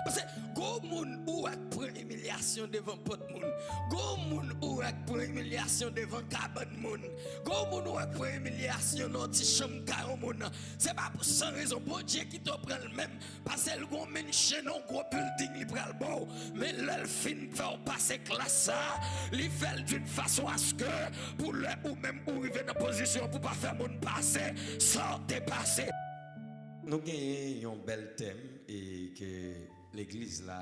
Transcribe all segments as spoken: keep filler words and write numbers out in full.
Paske gwo moun ou wè k pran imilyasyon devan pòt moun. Gwo moun ou wè k pran imilyasyon devan kabann moun. Gwo moun ou wè k pran imilyasyon nan yon ti chanm kay yon moun. Se pa pou san rezon. Bondye kite w pran l menm. Paske l gon menn chen nan yon gwo bilding li pral ba w. Men lè l fin fè w pase klas sa, li fè l d'une façon à ce que pou lè ou menm ou rive nan pozisyon pou pa fè moun pase sa w te pase. Nou genyen yon bèl tèm e ke legliz la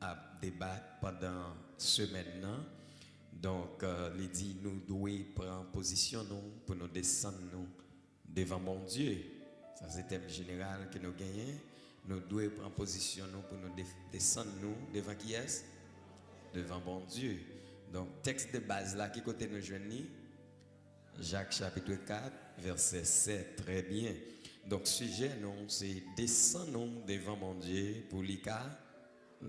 ap debat pandan semèn nan. Donk, euh, li di nou dwe pran pozisyon nou pou nou desann nou devan Bondye. Sa se tèm jeneral ke nou genyen. Nou dwe pran pozisyon nou pou nou de-, desann nou devan kiyès? Devan Bondye. Donk, tèks de baz la, ki kote nou jwenn li? Jak chapit kat, vèsè sèt. Trè byen. Donk, sijè nou, se desann nou devan Bondye pou li ka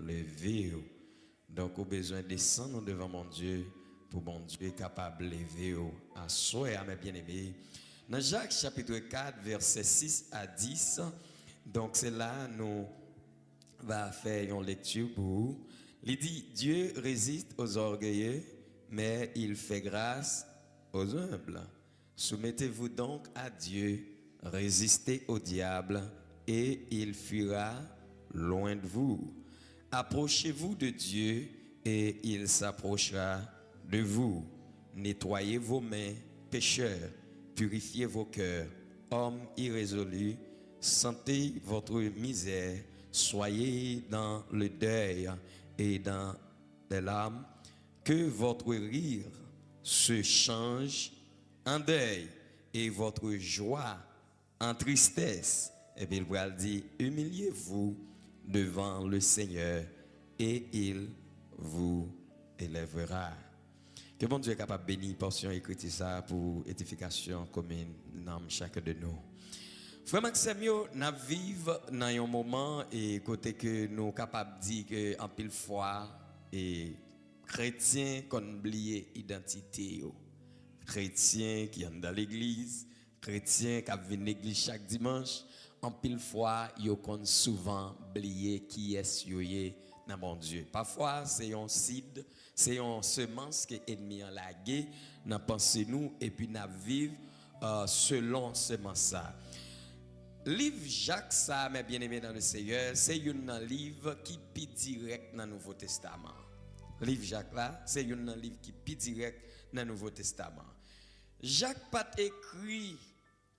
leve w. Donk, ou bezwen desann ou devan Bondye pou Bondye kapab leve w aswè a, mè byeneme. Nan Jak chapit kat, vèsè sis a dis, donk, se la nou va fè yon lekti pou ou. Li di, Dieu résiste aux orgueilleux, mais il fait grâce aux humbles. Soumettez-vous donc à Dieu, résistez au diable, et il fuira loin de vous. Approchez-vous de Dieu, et il s'approchera de vous. Nettoyez vos mains, pécheurs, purifiez vos cœurs, hommes irrésolus, sentez votre misère, soyez dans le deuil et dans les larmes, que votre rire se change en deuil et votre joie en tristesse. Epi l pral di, humiliez-vous devant le Seigneur et il vous élèvera. Ke Bondye kapab beni pòsyon ekriti sa pou edifikasyon komin nanm chak de nou. Frè m ak sè m yo, n ap viv nan yon moman e kote ke nou kapab di ke anpil fwa e kretyen konn bliye idantite yo. Kretyen ki anndan legliz, kretyen k ap vin legliz chak dimanch, anpil fwa yo konn souvan bliye kiyès yo ye nan Bondye. Pafwa, se yon sid, se yon semans ke ènmi an lage nan panse nou, epi n ap viv, euh, selon semans sa. Liv Jak sa, mè byeneme nan le Seyè, se youn nan liv ki pi dirèk nan Nouvo Testaman. Liv Jak la, se youn nan liv ki pi dirèk nan Nouvo Testaman. Jak pa t ekri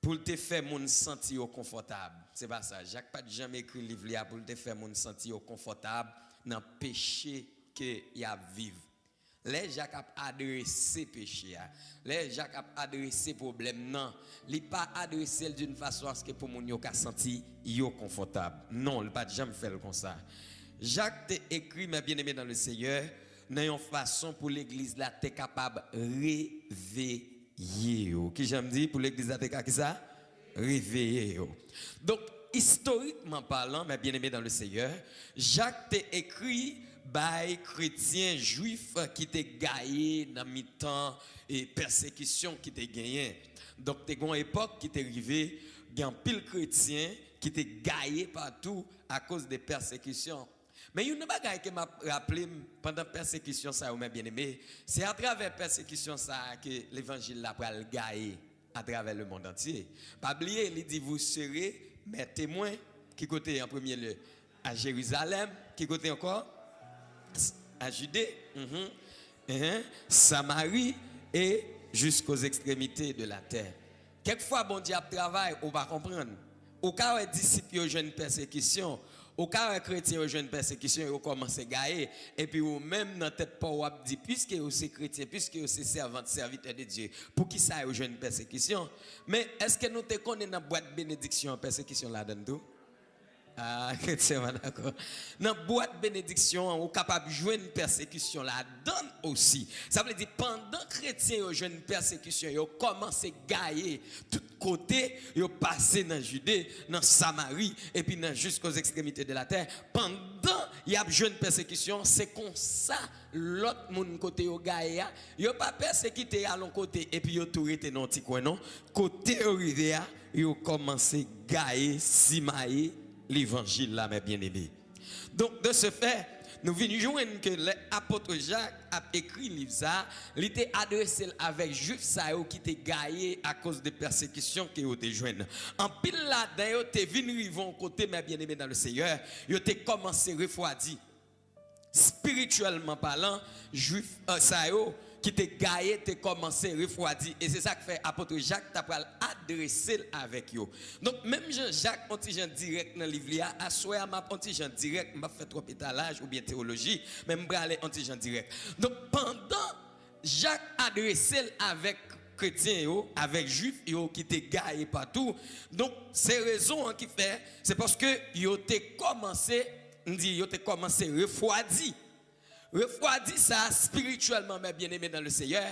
pou l te fè moun santi yo konfòtab. Se pa sa. Jak pa t janm ekri liv li a pou l te fè moun santi yo konfòtab nan peche ke y ap viv. Lè Jak ap adrese peche a, lè Jak ap adrese pwoblèm nan, li pa adrese l d'une façon à ce que pou moun yo ka santi yo konfòtab. Non, li pa t janm fè l konsa. Jak te ekri, mè byeneme nan le Seyè, nan yon fason pou legliz la te kapab reveye yo. Kijan m di pou legliz la te ka kisa? Reveye yo. Donk, istorikman palan, mè byeneme nan le Seyè, Jak te ekri bay kretyen jwif ki te gaye nan mitan e pèsekisyon ki te genyen. Donk, te gen yon epòk ki te rive, gen anpil kretyen ki te gaye patou akoz de pèsekisyon. Men youn nan bagay ke m ap raple m pandan pèsekisyon sa yo, mè byeneme, se atravè pèsekisyon sa a ke levanjil la pral gaye atravè lemonn antye. Pa bliye, li di, vous serez mes témoins. Ki kote, an premye lye? A Jerizalèm. Ki kote ankò? A Jide. Mhm. Ehe. Samari et jusqu'aux extrémités de la terre. Kèk fwa, Bondye ap travay, ou pa konprann. Ou ka wè disip yo jwenn pèsekisyon. Ou ka wè kretyen yo jwenn pèsekisyon, yo kòmanse gaye. Epi ou menm, nan tèt pa w, w ap di, piske yo se kretyen, piske yo se sèvant, sèvitè de Dye, poukisa yo jwenn pèsekisyon? Men, èske nou te konnen nan bwat benediksyon an, pèsekisyon ladann tou? Ah, kretyen pa dakò. Nan bwat benediksyon an, ou kapab jwenn pèsekisyon ladann osi. Sa vle di, pandan kretyen yo jwenn pèsekisyon, yo kòmanse gaye tout kote, yo pase nan Jide, nan Samari, epi nan jusqu'aux extrémités de la terre. Pandan y ap jwenn pèsekisyon, se konsa lòt moun kote yo gaye a, yo pa pèsekite y al yon kote, epi yo tou rete nan yon ti kwen, non. Kote yo rive a, yo kòmanse gaye, simaye levanjil la, mè byeneme. Donk, de ce fait, nou vin jwenn ke lè apot Jak ap ekri liv sa a, li te adrese l avèk Jwif sa yo ki te gaye akoz de pèsekisyon ke yo te jwenn. Anpil ladan yo te vin rive yon kote, mes bien-aimés dans le Seigneur, yo te kòmanse refwadi. Spirityèlman palan, Jwif, euh, sa yo ki te gaye te kòmanse refwadi. E se sa k fè apot Jak ta pral adrese l avèk yo. Donk, menm jan Jak on ti jan dirèk nan liv li a, aswè a m ap on ti jan dirèk, m p ap fè twòp etalaj oubyen teyoloji, men m prale on ti jan dirèk. Donk, pandan Jak adrese l avèk kretyen yo, avèk Jwif yo ki te gaye patou, donk, se rezon an ki fè, se paske yo te kòmanse, m di, yo te kòmanse refwadi. Refwadi sa a, spirityèlman, mes bien-aimés dans le Seigneur,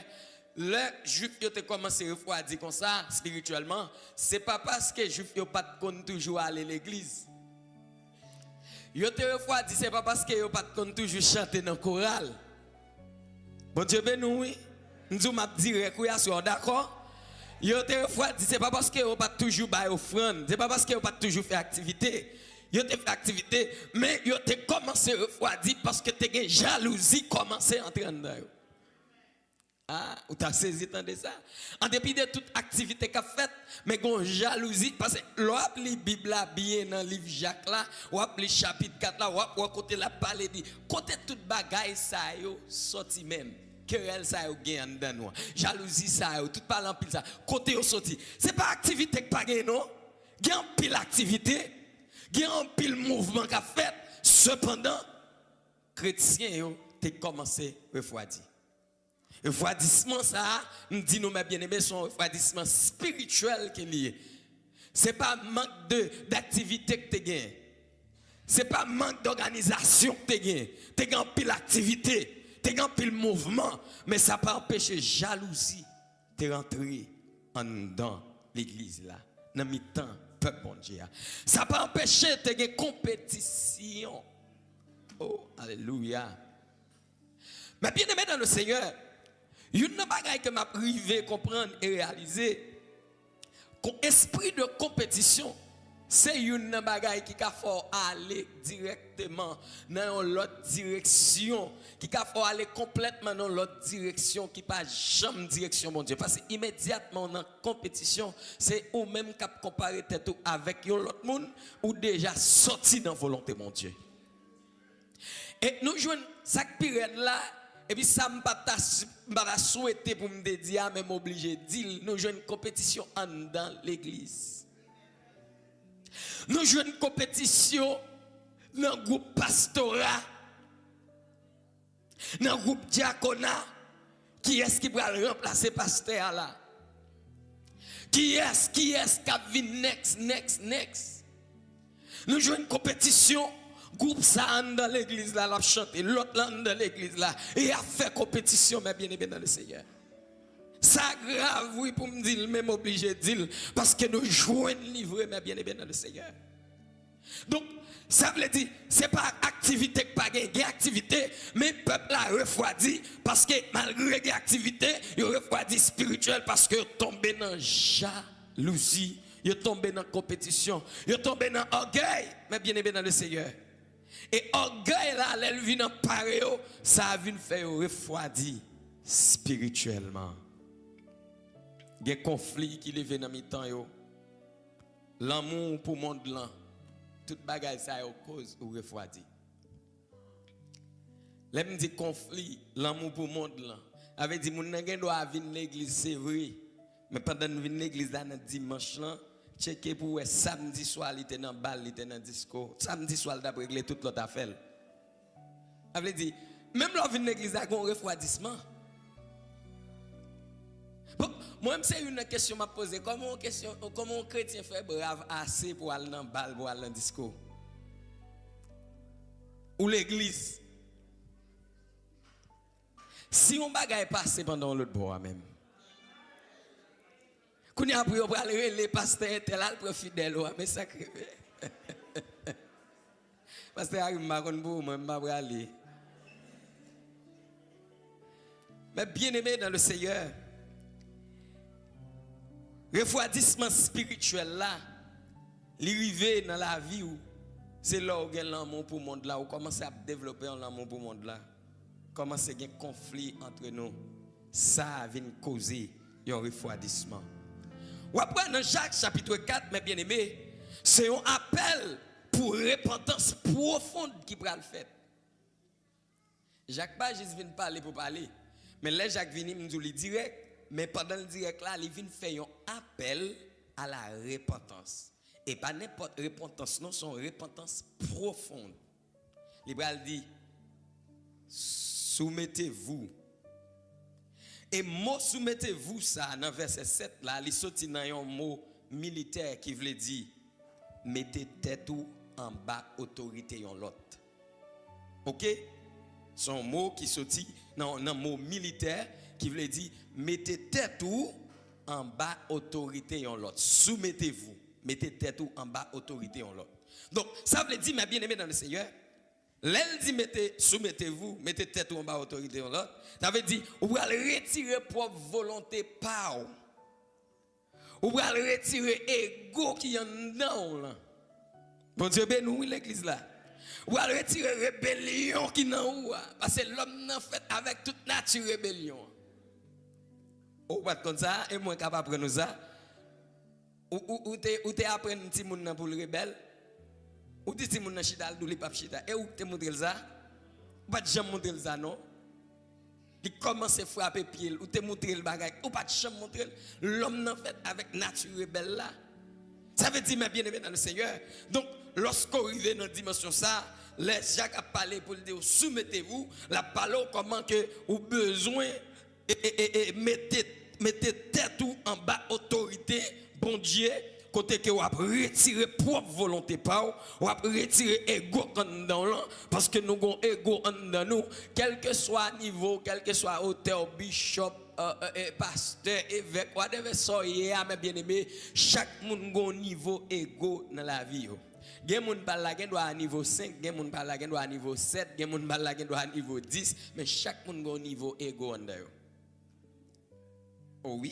lè Jwif yo te kòmanse refwadi konsa, spirityèlman, se pa paske Jwif yo pa t konn toujou ale legliz. Yo te refwadi, se pa paske yo pa t konn toujou chante nan koral. Bondye beni w, wi. M di w m ap dirèk, wi, aswè, w dakò? Yo te refwadi, se pa paske yo pa t toujou bay ofrann, se pa paske yo pa t toujou fè aktivite. Yo te fè aktivite, men yo te kòmanse refwadi paske te gen jalouzi kòmanse antre anndan yo. Ah, ou ta sezi tande sa. An depi de tout aktivite k ap fèt, men gon jalouzi, paske lè w ap li Bib la byen nan liv Jak la, w ap li chapit kat la, w ap wè kote l ap pale di, kote tout bagay sa yo sòti menm? Kerèl sa yo gen anndan nou an, jalouzi sa yo, tout pale anpil sa, kote yo sòti? Se pa aktivite k pa gen non. Gen anpil aktivite, gen anpil mouvman k ap fèt, sepandan, kretyen yo te kòmanse refwadi. Refwadisman sa a, m di nou, mes bien-aimés, se yon refwadisman espirityèl ke li ye. Se pa mank de, daktivite k te gen. Se pa mank dòganizasyon k te gen. Te gen anpil aktivite, te gen anpil mouvman, men sa pa anpeche jalouzi te rantre anndan legliz la, nan mitan pèp Bondye a. Sa pa anpeche te gen konpetisyon. Oh, alelouya. Mes bien-aimés dans le Seigneur, youn nan bagay ke m ap rive konprann e reyalize, kon espri de konpetisyon, se youn nan bagay ki ka fè w ale dirèkteman nan yon lòt direksyon, ki ka fè w ale konplètman nan yon lòt direksyon ki pa janm direksyon Bondye. Paske imedyatman w nan konpetisyon, se ou menm k ap konpare tèt ou avèk yon lòt moun, ou deja sòti nan volonte Bondye. E nou jwenn sa k pi rèd la, epi sa m pa ta, m pa ta swete pou m te di a, men m oblije di l, nou jwenn konpetisyon anndan legliz. Nou jwenn konpetisyon nan gwoup pastora, nan gwoup dyakona. Kiyès ki pral ranplase pastè a la? Kiyès, kiyès k ap vin next, next, next? Nou jwenn konpetisyon, gwoup sa anndan legliz la, l ap chante, lòt la anndan legliz la, e y ap fè konpetisyon, mes bien-aimés dans le Seigneur. Sa grav, wi, pou m di l, men m oblije di l, paske nou jwenn li vre, mes bien-aimés dans le Seigneur. Donk, sa vle di, se pa aktivite k pa gen, gen aktivite, men pèp la refwadi, paske malgre gen aktivite, yo refwadi espirityèl, paske yo tonbe nan jalouzi, yo tonbe nan konpetisyon, yo tonbe nan ògèy, mes bien-aimés dans le Seigneur. E ògèy la, lè l vin anpare yo, sa vin fè yo refwadi espirityèlman. Gen konfli ki leve nan mitan yo. Lanmou w pou mond lan, tout bagay sa yo koz ou refwadi. Lè m di konfli, lanmou pou mond lan, sa vle di moun nan gen dwa vin legliz, se vre, men pandan n vin legliz la nan dimanch lan, tcheke pou w wè samdi swa li te nan bal, li te nan disko. Samdi swa l t ap regle tout lòt afè l. Sa vle di, menm lè w vin legliz la, gen yon refwadisman. Bon, mwen menm se youn nan kesyon m ap poze. Kòman yon kesyon, kòman yon kretyen fè brav ase pou al nan bal, pou al nan disko? Ou legliz? Si yon bagay pase pandan yon lòt bò a menm. Kounye a pou yo pral rele pastè entèl al pran fidèl ou a, men sa k rive. Pastè Harry, m pa konn pou ou, mwen, m pa prale. Mes bien-aimés dans le Seigneur, refwadisman espirityèl la, li rive nan lavi w. Se lè w gen lanmou pou mond la, ou kòmanse ap devlope yon lanmou pou mond la. Kòmanse gen konfli antre nou. Sa a vin koze yon refwadisman. W ap wè nan Jak chapit kat, men byeneme, se yon apèl pou repantans pwofon ki pral fèt. Jak pa jis vin pale pou pale. Men lè Jak vini, m di w li dirèk. Men pandan l dirèk la, li vin fè yon apèl a la repantans. E pa nenpòt repantans non, se yon repantans pwofon. Li pral di, soumettez-vous. E mo soumettez-vous sa a nan vèsè sèt la, li soti nan yon mo militè ki vle di mete tèt ou anba otorite yon lòt. Oke? Se yon mo ki soti nan, nan mo militè ki vle di mete tèt ou anba otorite yon lòt. Soumettez-vous. Mete tèt ou anba otorite yon lòt. Donk, sa vle di, mes bien-aimés dans le Seigneur, lè l di mete, soumettez-vous, mete tèt ou anba otorite yon lòt, sa vle di ou pral retire pwòp volonte pa w. Ou pral retire ego ki anndan w lan. Bondye beni w, wi, legliz la. Ou pral retire rebelyon ki nan ou a. Paske lòm nan fèt avèk tout nati rebelyon. Ou pa t konn sa, e mwen k ap aprann ou sa. Ou, ou, ou te, ou te aprann timoun nan pou l rebèl? Ou di timoun nan chita, l di w li p ap chita. E ou k te montre l sa? Ou pa t janm montre l sa, non? Li kòmanse frape pye l, ou te montre l bagay, ou pa t janm montre l. Lòm nan fèt avèk nati rebèl la. Sa vle di, mes bien-aimés dans le Seigneur. Donk, lòske w rive nan dimansyon sa, lè Jak ap pale pou l di w soumettez-vous, l ap pale w kòman ke ou bezwen e, e, e, e mete, mete tèt ou anba otorite Bondye, kote ke w ap retire pwòp volonte pa w, w ap retire ego k anndan w lan, paske nou gon ego anndan nou, kèlkeswa nivo, kèlkeswa otè w, bishop, e, e, e, pastè, evèk, whatever sa w ye a, mes bien-aimés, chak moun gon nivo ego nan lavi yo. Gen moun pa l la gen dwa a nivo senk, gen moun pa l la gen dwa a nivo sèt, gen moun pa l la gen dwa a nivo dis, men chak moun gon nivo ego anndan yo. O wi,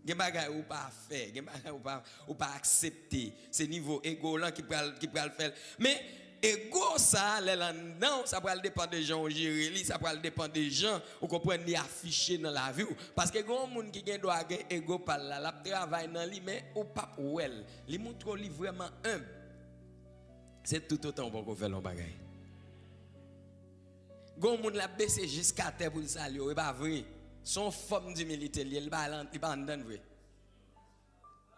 gen bagay ou pa fè, gen bagay ou pa, ou pa aksepte. Se nivo ego w lan ki pral, ki pral fè l. Men ego sa a, lè l anndan w, sa pral depann de jan w jere li, sa pral depann de jan ou konprann li afiche nan lavi w. Paske gen yon moun ki gen dwa gen ego pa l la, l ap travay nan li, men ou p ap wè l. Li montre w li vrèman enb. Se toutotan ou poko fè l yon bagay. Gen yon moun l ap bese jiskatè pou l salye w, e pa vre. Se yon fòm dimilite l ye, li pa lan-, li pa anndan l vre.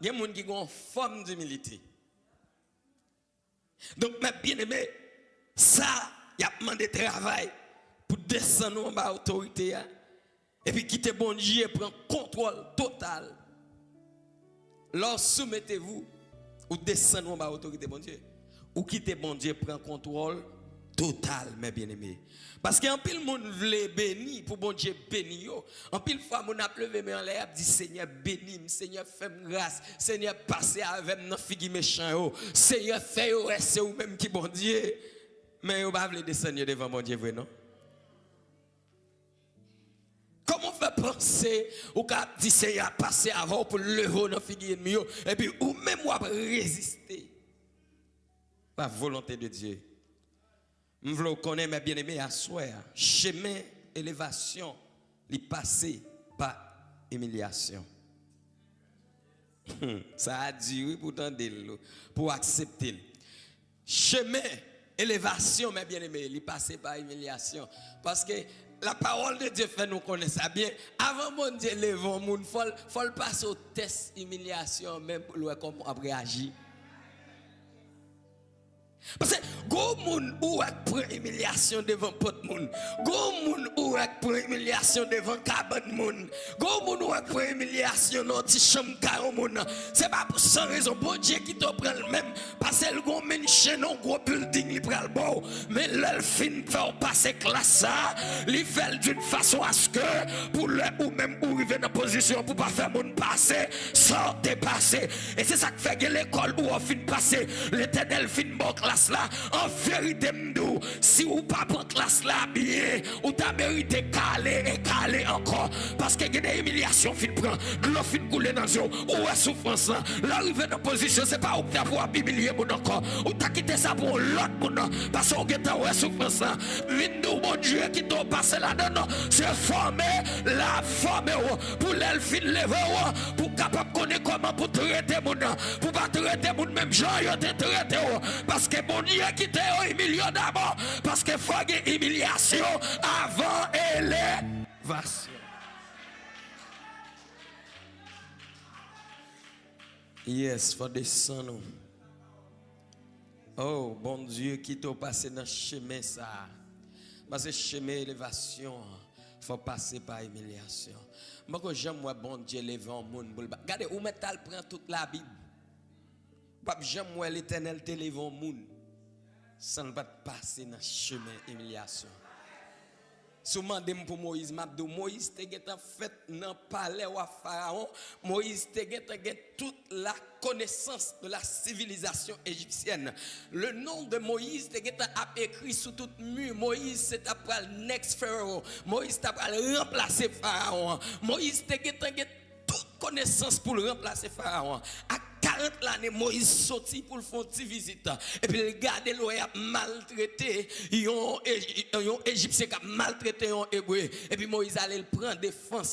Gen moun ki gen yon fòm dimilite. Donk, mes bien-aimés, sa, y ap mande travay pou desann ou anba otorite a. Epi kite Bondye pran kontwòl total. Lè w soumettez-vous, ou desann ou anba otorite Bondye. Ou kite Bondye pran kontwòl total, mes bien-aimés. Paske anpil moun vle beni pou Bondye beni yo. Anpil fwa, moun ap leve men anlè, y ap di, Senyè, beni m, Senyè, fè m gras, Senyè, pase avè m nan figi mechan yo, Senyè, fè yo wè se ou menm ki Bondye. Men yo pa vle desann yo devan Bondye vre, non. Kòman w fè panse ou ka ap di Senyè a pase avè w pou l leve w nan figi ènmi yo, epi ou menm w ap reziste? La volonté de Dieu. M vle w konnen, mes bien-aimés, aswè a, chemen elevasyon, li pase pa imilyasyon. Hmm, sa a di wi pou w tande l, pou w aksepte l. Chemen elevasyon, mes bien-aimés, li pase pa imilyasyon. Paske la parole de Dieu fè nou konnen sa byen. Avan Bondye leve yon moun, fò l, fò l pase yon tès imilyasyon menm pou l wè kòman w ap reyaji. Paske gwo moun ou wè k pran imilyasyon devan pòt moun. Gwo moun ou wè k pran imilyasyon devan kabann moun. Gwo moun ou wè k pran imilyasyon nan yon ti chanm kay yon moun. Se pa pou san rezon. Bondye kite w pran l menm. Paske l gon menn chen nan yon gwo building li pral ba w. Men lè l fin fè w pase klas sa, li fè l d'une façon à ce que pou lè ou menm ou rive nan pozisyon pou pa fè moun pase, sa w te pase. E se sa k fè gen lekòl ou w fin pase, Letènèl fin ba w klas klas la, an verite m di w, si w pa pran klas la byen, ou ta merite kale e kale ankò. Paske gen de imilyasyon w fin pran, dlo fin koule nan zye w, ou wè soufrans lan. Lè w rive nan pozisyon, se pa ou ki ta pou ap imilye moun ankò. Ou ta kite sa pou yon lòt moun nan, paske w gentan wè soufrans lan. Vin di w Bondye kite w pase ladan l, non. Se fòme l ap fòme w pou lè l fin leve w, pou w kapab konnen kòman pou trete moun nan, pou w pa trete moun menm jan yo te trete w. Paske Bondye kite yo imilye w dabò. Paske fò gen imilyasyon avan elevasyon. Yes, fò desann ou. Oh, Bondye kite w pase nan chemen sa a. Paske chemen elevasyon an, fò pase pa imilyasyon. M poko janm wè Bondye leve yon moun pou l ba. Gade, ou mèt al pran tout Labib. W ap janm wè Letènèl te leve yon moun san l pa t pase nan chemen imilyasyon. Si w mande m pou Moyiz, m ap di w, Moyiz te gentan fèt nan palè wa Farawon. Moyiz te gentan gen tout la connaissance de la civilisation égyptienne. Le nom de Moïse te gentan ap ekri sou tout mi. Moyiz se t ap pral next Pharaoh. Moyiz t ap pral ranplase Farawon an. Moyiz te gentan gen tout konesans pou l ranplase Farawon an. A karant lane, Moyiz soti pou l fè yon ti vizit. Epi l gade l wè y ap maltrete yon Eji-, yon Ejipsyen k ap maltrete yon Ebre. Epi Moyiz ale, l pran defans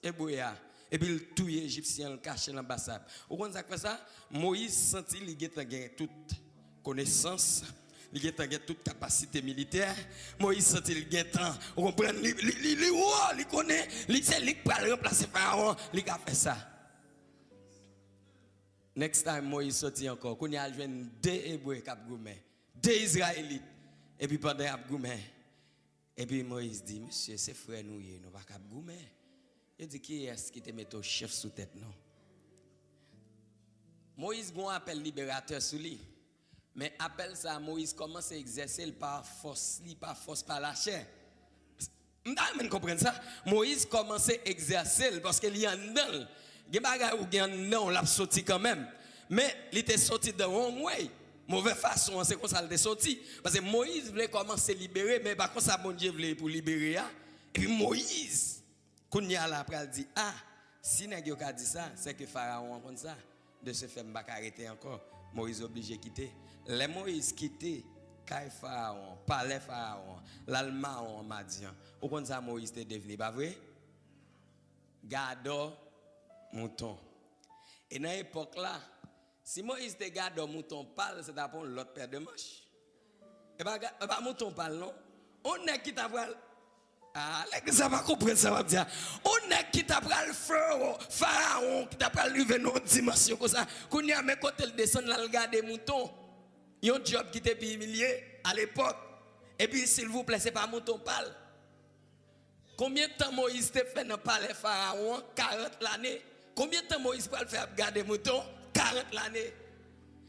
Ebre a. Epi l touye Ejipsyen an, l kache l anba sab. Ou konn sa k fè sa? Moyiz santi li gentan gen tout konesans, li gentan gen tout kapasite militè. Moyiz santi li gentan, ou konprann, li, li, li, li wo, li konnen, li se li k pral ranplase Farawon, li ka fè sa. Next time, Moyiz soti ankò. Kounye a, l jwenn de Ebre k ap goumen, de Izrayelit. Epi pandan y ap goumen, epi Moyiz di, "Mesye, se frè nou ye, nou pa ka ap goumen." Yo di, "Kiyès ki te mete w chèf sou tèt nou?" Moyiz gen yon apèl liberatè sou li. Men apèl sa a, Moyiz kòmanse egzèse l pa fòs li, pa fòs, pa lachè. M ta renmen n konprann sa. Moyiz kòmanse egzèse l paske li anndan l. Gen bagay ou gen anndan w, l ap soti kanmenm. Men, li te soti the wrong way. Movè fason an, se konsa l te soti. Paske Moyiz vle kòmanse libere, men pa konsa Bondye vle pou libere a. Epi Moyiz, kounye a la, pral di, "A, si nèg yo ka di sa, sèke Farawon an konn sa. De ce fait, m pa ka rete ankò." Moyiz oblije kite. Lè Moyiz kite kay Farawon, palè Farawon, l al mawon an Madyan, ou konn sa Moyiz te devni, pa vre? Gadò mouton. E nan epòk la, si Moyiz te gadò mouton pa l, se t ap yon lòt pè de manch. E pa ga-, e pa mouton pa l, non. On nèg ki ta pral, a, legliz la pa konprann sa m ap di a. On nèg ki ta pral fè Farawon, ki ta pral rive nan yon dimansyon konsa. Kounye a, men kote l desann, l al gade mouton. Yon djòb ki te pi imilye alepòk. Epi, silvouplè, se pa mouton pa l. Konbyen tan Moyiz te fè nan palè Farawon an? Karant lane. Konbyen tan Moyiz pral fè ap gade mouton? Karant lane.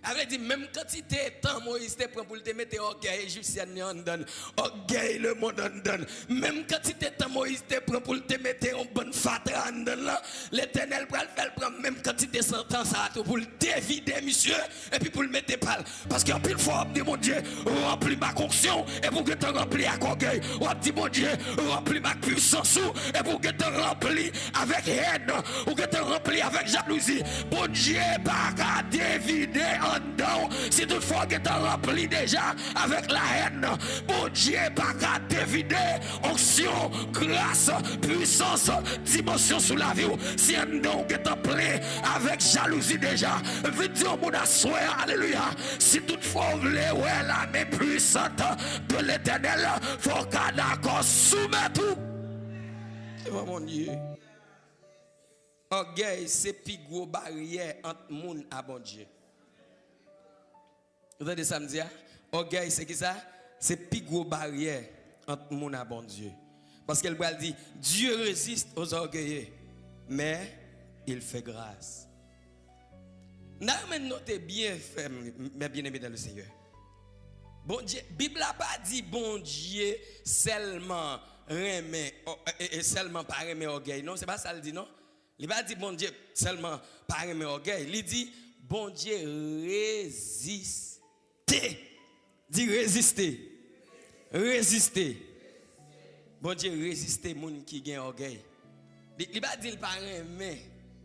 Sa vle di, menm kantite tan Moyiz te pran pou l te mete ògèy ejipsyèn yo anndan l, ògèy lemonn anndan l, menm kantite tan Moyiz te pran pou l te mete yon bann fatra anndan l lan, Letènèl pral fè l pran menm kantite san tan sa a tou pou l devide misye, epi pou l mete pa l. Paske anpil fwa, w ap di Bondye, "Ranpli m ak onksyon," epi w gentan ranpli ak ògèy. W ap di Bondye, "Ranpli m ak pwisans ou," epi w gentan ranpli avèk hèn, ou gentan ranpli avèk jalouzi. Bondye pa ka devide anndan w si toutfwa w gentan ranpli deja avèk lahèn. Bondye pa ka devide onksyon, gras, pwisans, dimansyon sou lavi w si anndan w gentan plen avèk jalouzi deja. Vin di yon moun aswè a, alelouya, si toutfwa w vle wè la main puissante de Letènèl, fò w ka dakò soumèt ou devan Bondye. Ògèy se pi gwo baryè ant moun a Bondye. Ou tande sa m di a? Ògèy se ki sa? Se pi gwo baryè ant moun a Bondye. Paske l pral di, "Dieu résiste aux orgueilleux, mais il fait grâce." M ta renmen note byen, frè m, mes bien-aimés dans le Seigneur. Bondye, Bib la pa di Bondye sèlman renmen, ò, e, e, sèlman pa renmen ògèy, non, se pa sa l di, non. Li pa di Bondye sèlman pa renmen ògèy. Li di Bondye reziste Di reziste. Reziste. Bondye reziste moun ki gen ògèy. Li, li pa di l pa renmen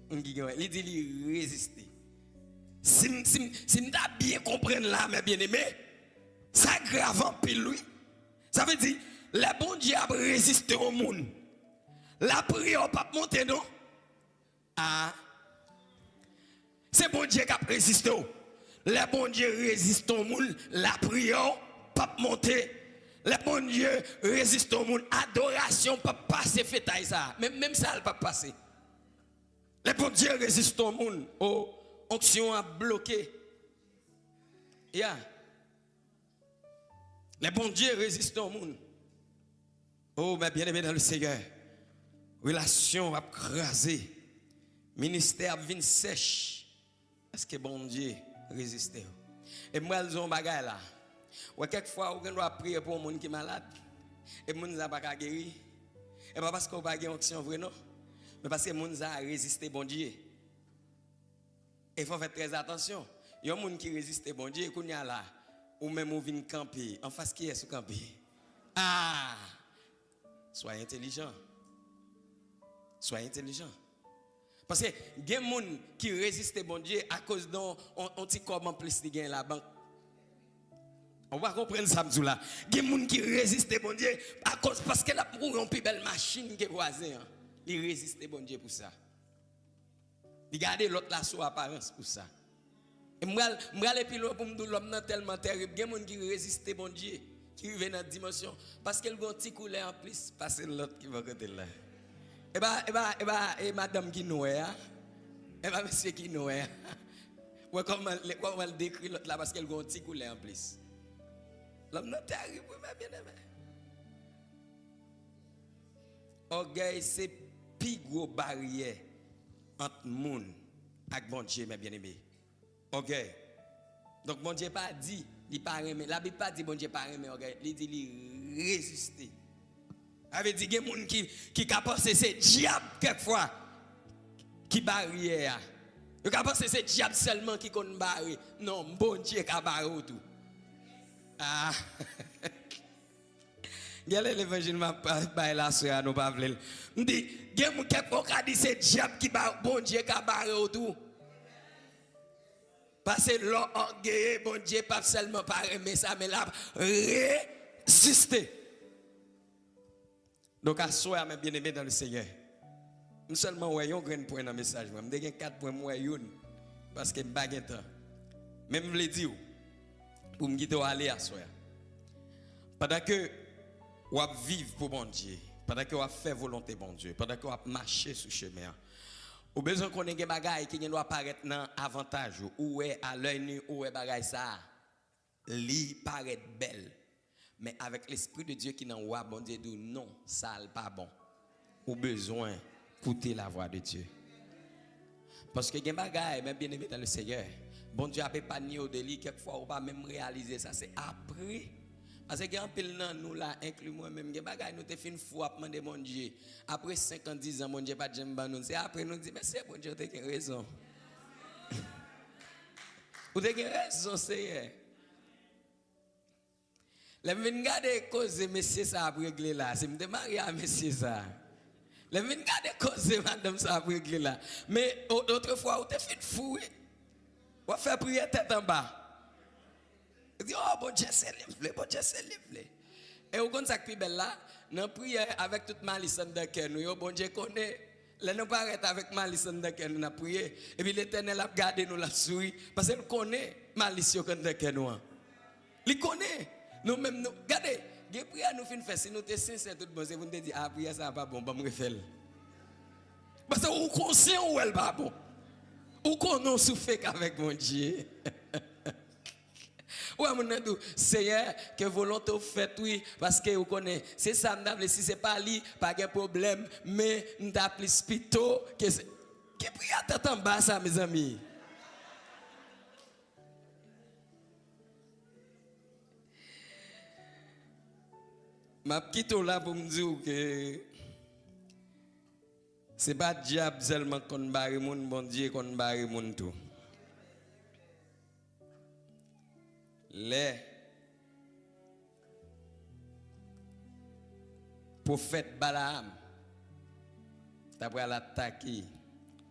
moun ki gen ògèy. Li di li reziste. Si m, si m, si m ta byen konprann la, mè byeneme, sa grav anpil, wi. Sa vle di, lè Bondye ap reziste yon moun, lapriyè w p ap monte, non? A. Se Bondye k ap reziste w. Lè Bondye reziste yon moun, lapriyè w p ap monte. Lè Bondye reziste yon moun, adorasyon p ap pase fetay sa a. Menm, menm sa a, l p ap pase. Lè Bondye reziste yon moun, o, onksyon an ap bloke. Ya. Lè Bondye reziste yon moun, o, mè byeneme dan le Senyè, relasyon ap kraze, ministè ap vin sèch. Èske Bondye reziste w? E m pral di w yon bagay la. Wè, kèk fwa ou gen dwa ap priye pou yon moun ki malad, e moun sa pa ka geri. E pa paske w pa gen onksyon vre, non, men paske moun sa a reziste Bondye. E fò fè trè atansyon. Yon moun ki reziste Bondye, kounye a la, ou menm ou vin kanpe. Anfas kiyès ou kanpe? A! Soyez intelligent. Soyez intelligent. Paske gen moun ki reziste Bondye akoz de yon, yon, yon ti kòb anplis li gen labank. Ou pa konprann sa m di w la. Gen moun ki reziste Bondye akoz, paske l ap woule yon pi bèl machin ke vwazen an. Li reziste Bondye pou sa. Li gade lòt la sou aparans pou sa. E m pral, m prale pi lwen pou m di w, lòm nan tèlman tèrib. Gen moun ki reziste Bondye, ki rive nan dimansyon, paske l gen yon ti koulè anplis pase lòt ki bò kote l la. E pa, e pa, e pa, e madanm ki nwè a? E pa mesye ki nwè a? Wè kòman, wè kòman l dekri lòt la, paske l gen yon ti koulè anplis. Lòm nan tèrib, wi, mè byeneme. Ògèy se pi gwo baryè ant moun ak Bondye, mè byeneme. Ògèy. Donk, Bondye pa di li pa renmen. Labib pa di Bondye pa renmen ògèy. Li di li reziste. Sa vle di gen moun ki, ki ka panse se dyab kèk fwa ki baryè a. Yo ka panse se dyab sèlman ki konn bare. Non, Bondye ka bare w tou. Ah. Gade levanjil m ap bay la aswè a, nou pa vle l. M di, gen moun kèk fwa w ka di se dyab ki ba, Bondye ka bare w tou. Paske lè w ògeye, Bondye p ap sèlman pa renmen sa, men l ap reziste. Donk, aswè a, mè byeneme dan le Senyè, m sèlman wè yon grenn pwen nan mesaj mwen. M te gen kat pwen, m wè youn, paske m pa gen tan. Men m vle di w, pou m kite w ale aswè a. Pandan ke w ap viv pou Bondye, pandan ke w ap fè volonte Bondye, pandan ke w ap mache sou chemen an, ou bezwen konnen gen bagay ki gen dwa parèt nan avantaj ou. Ou wè a lèy ni, ou wè bagay sa a, li parèt bèl. Men avèk Lespri de Dye ki nan ou a, Bondye di w non, sa a l pa bon. Ou bezwen koute lavwa de Dye. Paske gen bagay, mè byeneme dan le Senyè, Bondye ap epanye w de li, kèk fwa ou pa menm reyalize sa, se apre. Paske gen anpil nan nou la, enkli mwen menm, gen bagay nou te fin fou ap mande Bondye. Apre senk an, diz an, Bondye pa t janm ban nou l. Se apre nou di, mèsi Bondye, ou te gen rezon. Ou te gen rezon, Senyè. Lè m vin gade koze mesye sa ap regle la, si m te marye a mesye sa. Lè m vin gade koze madanm sa ap regle la. Men, o-, otrefwa, ou te fin fou, wi. W ap fè priyè tèt anba. Ou di, oh, Bondye, se li m vle, Bondye, se li m vle. E ou konn sa k pi bèl la? Nan priyè avèk tout malis anndan kè nou yo, Bondye konnen. Lè nou parèt avèk malis anndan kè nou, n ap priye, epi Letènèl ap gade nou, l ap souri, paske l konnen malis yo k anndan kè nou an. Li konnen. Nou menm, nou, gade, gen priyè nou fin fè, si nou te sensè tout bon, se pou n te di, a, priyè sa a pa bon, ban m refè l. Paske ou konsyan ou wè l pa bon. Ou konnen w sou fake avèk Bondye. Ou wè moun nan di w, Senyè, ke volonte w fèt, wi, paske ou konnen, se sa m ta vle, si se pa li, pa gen pwoblèm, men m ta plis pito ke se. Ki priyè tèt anba sa, mezanmi? M ap kite w la pou m di w ke se pa dyab sèlman k konn bare moun, Bondye konn bare moun tou. Lè Pwofèt Balaam ta pral atake,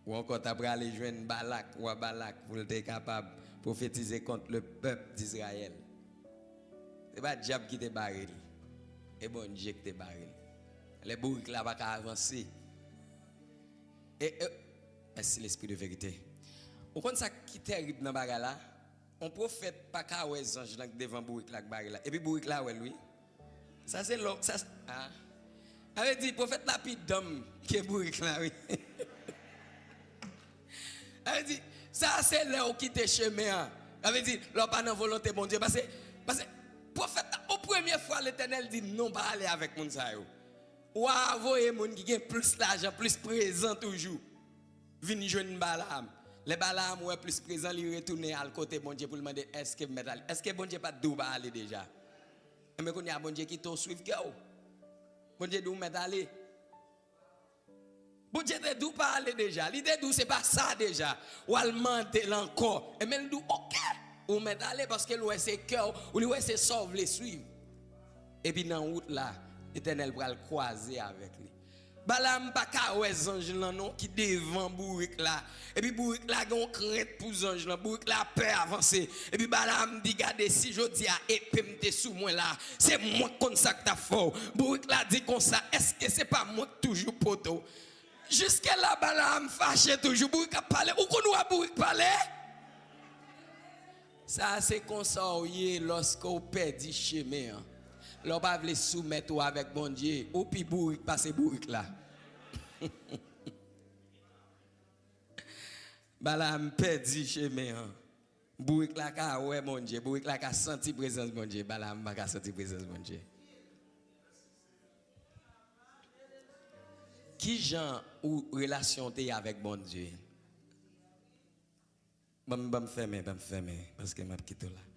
ou ankò ta prale jwenn Balak, wa Balak, pou l te kapab pwofetize kont le pèp d'Izrayèl. Se pa dyab ki te bare l, e Bondye ki te bare l. Lè bourik la pa ka avanse. E, e, mèsi, Lespri de verite. Ou konn sa ki tèrib nan bagay la? Yon pwofèt pa ka wè zanj lan k devan bourik la k bare la. Epi bourik la wè l, wi. Sa se lò, sa se, ah. Sa vle di, pwofèt la pi danm ke bourik la, wi. Sa vle di, sa se lè ou kite chemen an. Sa vle di, lè w pa nan volonte Bondye. Paske, paske pwofèt la, o premye fwa Letènèl di, "Non, pa ale avèk moun sa yo." Wa a voye moun ki gen plis lajan, plis prezan toujou, vin jwenn Balaam. Lè Balaam wè plis prezan, li retounen al kote Bondye pou l mande, "Èske m mèt ale?" Èske Bondye pa t di w pa ale deja? Enben, kounye a, Bondye kite w swiv kè w. Bondye di w mèt ale. Bondye te di w pa ale deja. Li te di w se pa sa deja. W al mande l ankò. Enben, l di w, "Oke, ou mèt ale," paske l wè se kè w, ou li wè se sa w vle swiv. Epi nan wout la, Letènèl pral kwaze avèk li. Balaam pa ka wè zanj lan non ki devan bourik la. Epi bourik la gen yon krent pou zanj lan. Bourik la pè avanse. Epi Balaam di, "Gade, si jodi a epe m te sou mwen la, se mwen k konn sa k t ap fè w." Bourik la di konsa, "Èske se pa mwen k toujou pote w?" Jiske la, Balaam fache toujou. Bourik ap pale. Ou konn wè bourik pale? Sa se konsa w ye lòske w pèdi chemen an. Lè w pa vle soumèt ou avèk Bondye, ou pi bourik pase bourik la. Balaam pèdi chemen an. Bourik la ka wè Bondye, bourik la ka santi prezans Bondye, Balaam pa ka santi prezans Bondye. Ki jan ou relasyon w te ye avèk Bondye? Ban m, ban m fèmen, ban m fèmen, paske m ap kite w la.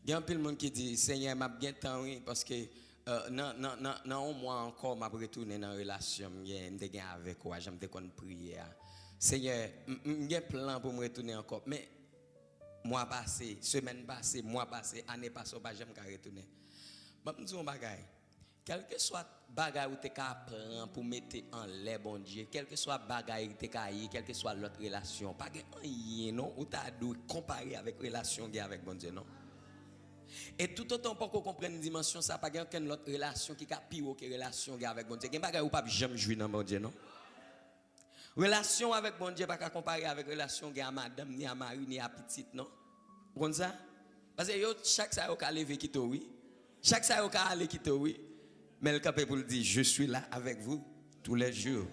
Gen anpil moun ki di, "Senyè, m ap gen tan, wi, paske, euh, nan, nan, nan, nan yon mwa ankò, m ap retounen nan relasyon m gen, m te gen avèk ou a, jan m te konn priye a. Senyè, m, m, m gen plan pou m retounen ankò, men mwa pase, semèn pase, mwa pase, ane pase, ou pa janm ka retounen." Ban m di w yon bagay. Kèlkeswa bagay ou te ka pran pou mete anlè Bondye, kèlkeswa bagay ou te ka ye, kèlkeswa lòt relasyon, pa gen anyen non ou ta dwe konpare avèk relasyon w gen avèk Bondye non. E toutotan w poko konprann dimansyon sa, pa gen okenn lòt relasyon ki ka pi wo ke relasyon w gen avèk Bondye. Gen bagay ou p ap janm jwi nan Bondye non. Relasyon w avèk Bondye pa ka konpare avèk relasyon w gen a madanm, ni a mari, ni a pitit, non. Ou konn sa? Paske yo, chak sa yo ka leve kite w, wi. Chak sa yo ka ale kite w, wi. Men l kanpe pou l di, "Je suis là avec vous tous les jours."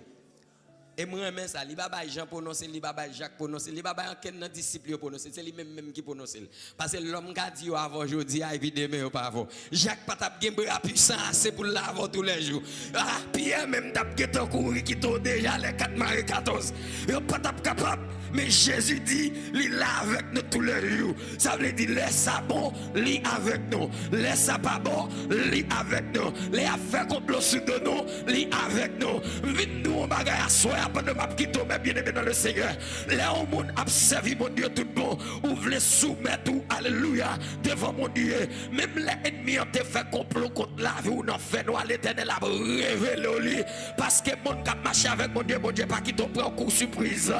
E m renmen sa. Li pa bay Jan pwononse l, li pa bay Jak pwononse l, li pa bay okenn nan disip li yo pwononse l. Se li menm menm ki pwononse l. Paske lòm ka di yo avè w jodi a, epi demen yo pa avè w. Jak pa t ap gen bra pwisan ase pou l la avè w toulèjou. Ah, Pyè menm t ap gentan kouri kite w deja lè kat mare katòz. Yo pa t ap kapab. Men Jezi di, li la avèk nou toulèjou. Sa vle di, lè sa bon, li avèk nou. Lè sa pa bon, li avèk nou. Lè y ap fè konplo sou do nou, li avèk nou. M vin di w yon bagay aswè a pandan m ap kite w, mè byeneme nan le Senyè. Lè yon moun ap sèvi Bondye tout bon, ou vle soumèt ou, alelouya, devan Bondye. Menm lè ènmi an te fè konplo kont lavi w nan fènwa, Letènèl ap revele w li. Paske moun k ap mache avèk Bondye, Bondye pa kite w pran kou sipriz.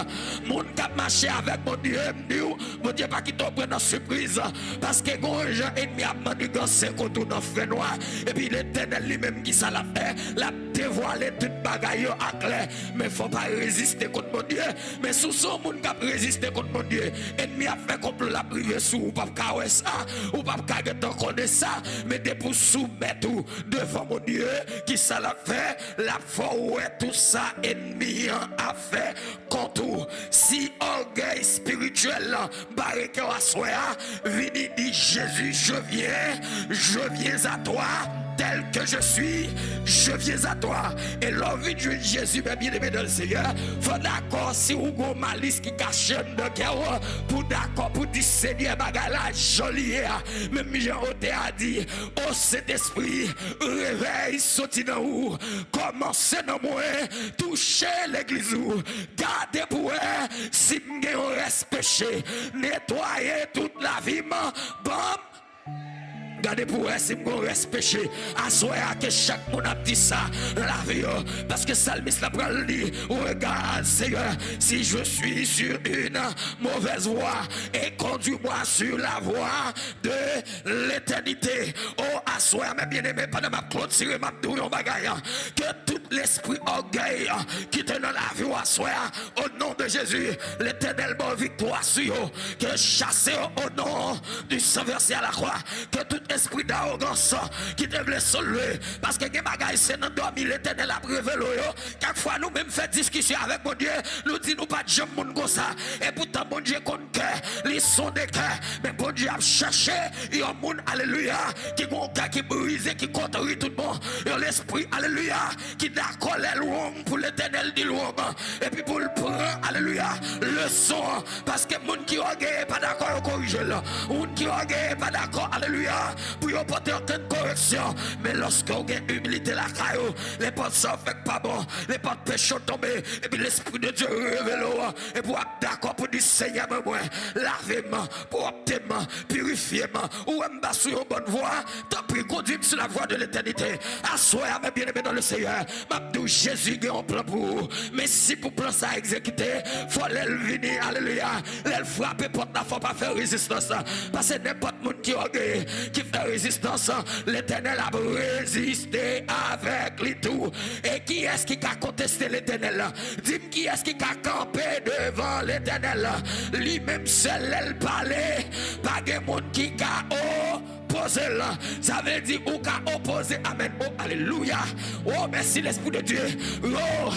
Moun k ap mache avèk Bondye, m di w, Bondye pa kite w pran nan sipriz. Paske gon jan ènmi ap maniganse kont ou nan fènwa. Epi Letènèl li menm, ki sa l ap fè? L ap devwale tout bagay yo aklè. Men fò w pa reziste kont Bondye. Men si w se yon moun k ap reziste kont Bondye, ènmi ap fè konplo, l ap rive sou ou, ou p ap ka wè sa, ou p ap ka gentan konnen sa, men depi w soumèt ou devan Bondye, ki sa l ap fè? L ap fè w wè tout sa ènmi an ap fè kont ou. Si ògèy espirityèl lan bare kè w aswè a, vini di, Jezi, je viens, je viens à toi, tel que je suis, je viens à toi. E lè w vin jwenn Jezi, mè byeneme nan le Senyè, fò w dakò si w gon malis ki kache anndan kè w, pou w dakò pou di, Senyè, bagay la jan li ye a, menm jan otè a di, O Sentespri, revèy soti nan ou, kòmanse nan mwen, touche legliz ou, gade pou wè si m gen yon rès peche, netwaye tout lavi m, ban m Gade pou wè si m gon rès peche. Aswè a, ke chak moun ap di sa nan lavi yo. Paske salmis la pral di, Regarde, Seigneur, si je suis sur une mauvaise voie, et conduis-moi sur la voie de l'éternité. O, aswè a, mes bien-aimés, pandan m ap klotire, m ap di w yon bagay, ke tout lespri ògèy ki te nan lavi w aswè a, au nom de Jésus, Letènèl ba w viktwa sou yo. Ke chase yo au nom du sang versé à la croix. Ke tout espri d'arogans ki te vle soulve. Paske gen bagay se nan dòmi Letènèl ap revele w yo. Kèk fwa nou menm fè diskisyon avèk Bondye, nou di nou pa t janm moun konsa. Epoutan Bondye konn kè, li sonde kè. Men Bondye ap chèche yon moun, alelouya, ki gon kè ki brize, ki kontri tout bon. Yon lespri, alelouya, ki dakò lè lwong pou Letènèl di lwong. Epi pou l pran, alelouya, leson an. Paske moun ki ògeye pa dakò yo korije l. Moun ki ògeye pa dakò, alelouya, pou yo pote okenn koreksyon. Men lòske w gen imilite lakay ou, nenpòt sa w fè k pa bon, nenpòt peche w tonbe, epi Lespri de Dye revele w, epi w ap dakò pou di, Senyè, mwen, mwen, lave m, pwòpte m, pirifye m. Ou wè m pa sou yon bòn vwa, tanpri, kondui m sou la vwa de letènite. Aswè a, mes bien-aimés dans le Seigneur, m ap di w, Jezi gen yon plan pou ou. Men si pou plan sa egzekite, fò lè l vini, alelouya, lè l frape pòt la, fò w pa fè rezistans. Paske nenpòt moun ki ògeye, ki fè rezistans, Letènèl ap reziste avèk li tou. E kiyès ki ka konteste Letènèl? Di m kiyès ki ka kanpe devan Letènèl? Li menm sèl, lè l pale, pa gen moun ki ka opoze l. Sa vle di ou ka opoze. Amèn. O, alelouya. O, mèsi, Lespri de Dye. O,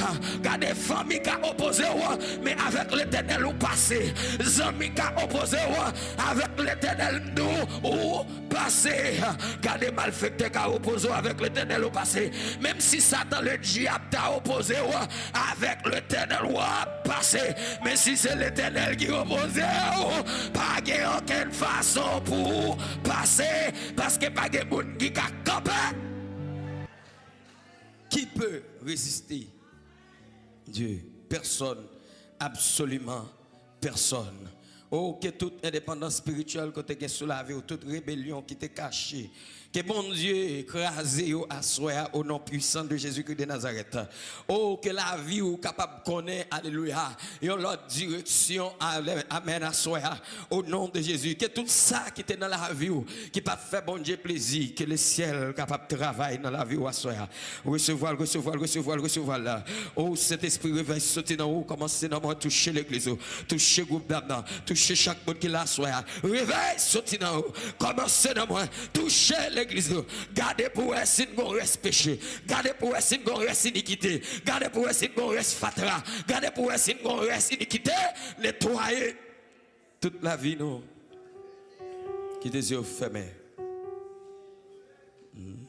gade, fanmi ka opoze w, men avèk Letènèl ou pase. Zanmi ka opoze w, avèk Letènèl m di w, ou pase. Gade, malfektè ka opoze w, avèk Letènèl ou pase. Menm si Satan, le dyab, ta opoze w, avèk Letènèl w ap pase. Men si se Letènèl ki opoze w, pa gen okenn fason pou w pase, paske pa gen moun ki ka kanpe. Qui peut résister Dieu? Personne, absolument personne. O, ke tout endepandans espirityèl ke w te gen sou lavi w, tout rebelyon ki te kache, ke Bondye kraze yo aswè a, au nom puissant de Jésus-Christ de Nazareth. O, ke lavi w kapab konnen, alelouya, yon lòt direksyon, ale-, amèn, aswè a, au nom de Jésus. Ke tout sa ki te nan lavi w, ki pa t fè Bondye plezi, ke lesyèl kapab travay nan lavi w aswè a. Resevwa l, resevwa l, resevwa l, resevwa l. O, Sentespri, revèy soti nan ou, kòmanse nan mwen, touche legliz ou, touche gwoup dam nan, touche chak moun ki la aswè a. Revèy soti nan ou, kòmanse nan mwen, touche legliz ou. Gade pou wè si n gon rès peche, gade pou wè si n gon rès inikite, gade pou wè si n gon rès fatra, gade pou wè si n gon rès inikite, netwaye. Tout lavi nou. Kite zye w fèmen. Mm,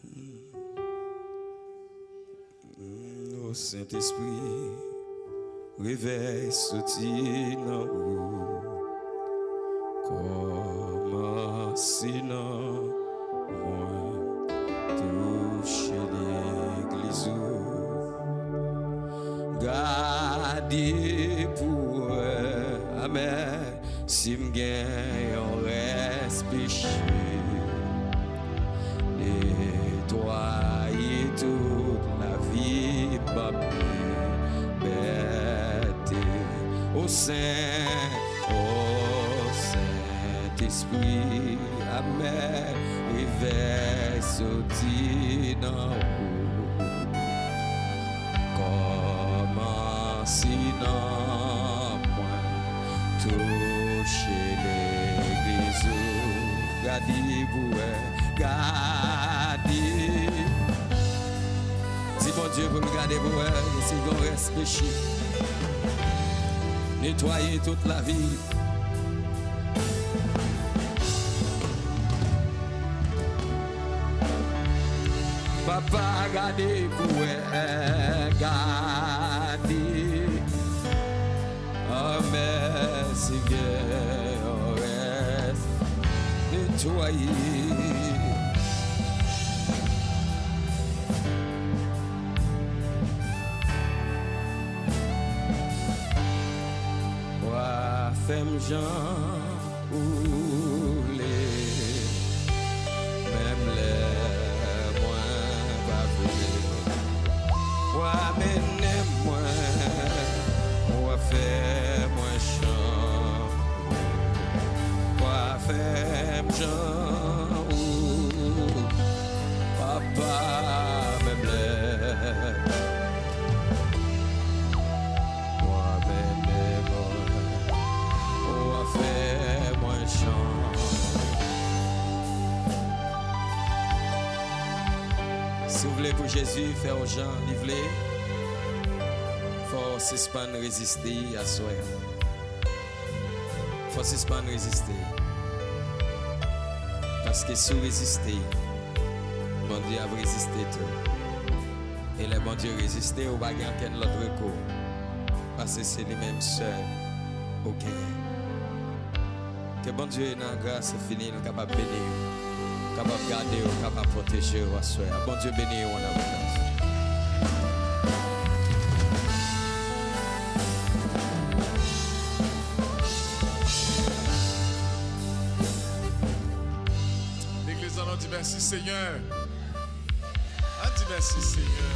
o Sentespri, revèy soti nan ou. Kòmanse nan mwen, touche legliz ou. Gade pou wè, amèn, si m gen yon rès peche, netwaye tout lavi m, ban m libète. O Sen, o Sentespri, amèn, revèy soti nan ou. Kòmanse nan mwen, touche legliz ou. Gade pou wè, gade. Di Bondye pou l gade pou wè si gon rès peche. Netwaye tout lavi. Papa, gade pou wè, gade. Amèn, Senyè, rès netwaye. Wa fè m jan ou vle, men Mennen mwen, w a fè mwen chan, w a fè m chan ou, papa, menm lè. W a mennen mwen, w a fè mwen chan. Si w vle pou Jezi fè w jan li vle, fò w sispann reziste aswè a. Fò w sispann reziste. Paske si w reziste, Bondye ap reziste tou. E lè Bondye reziste, ou pa gen okenn lòt rekou. Paske se li menm sèl ou genyen. Ke Bondye nan gras enfini l kapab beni w, kapab gade w, kapab pwoteje w aswè a. Bondye beni w an abondans. Legliz la, nou di mèsi Senyè. Ann di mèsi Senyè.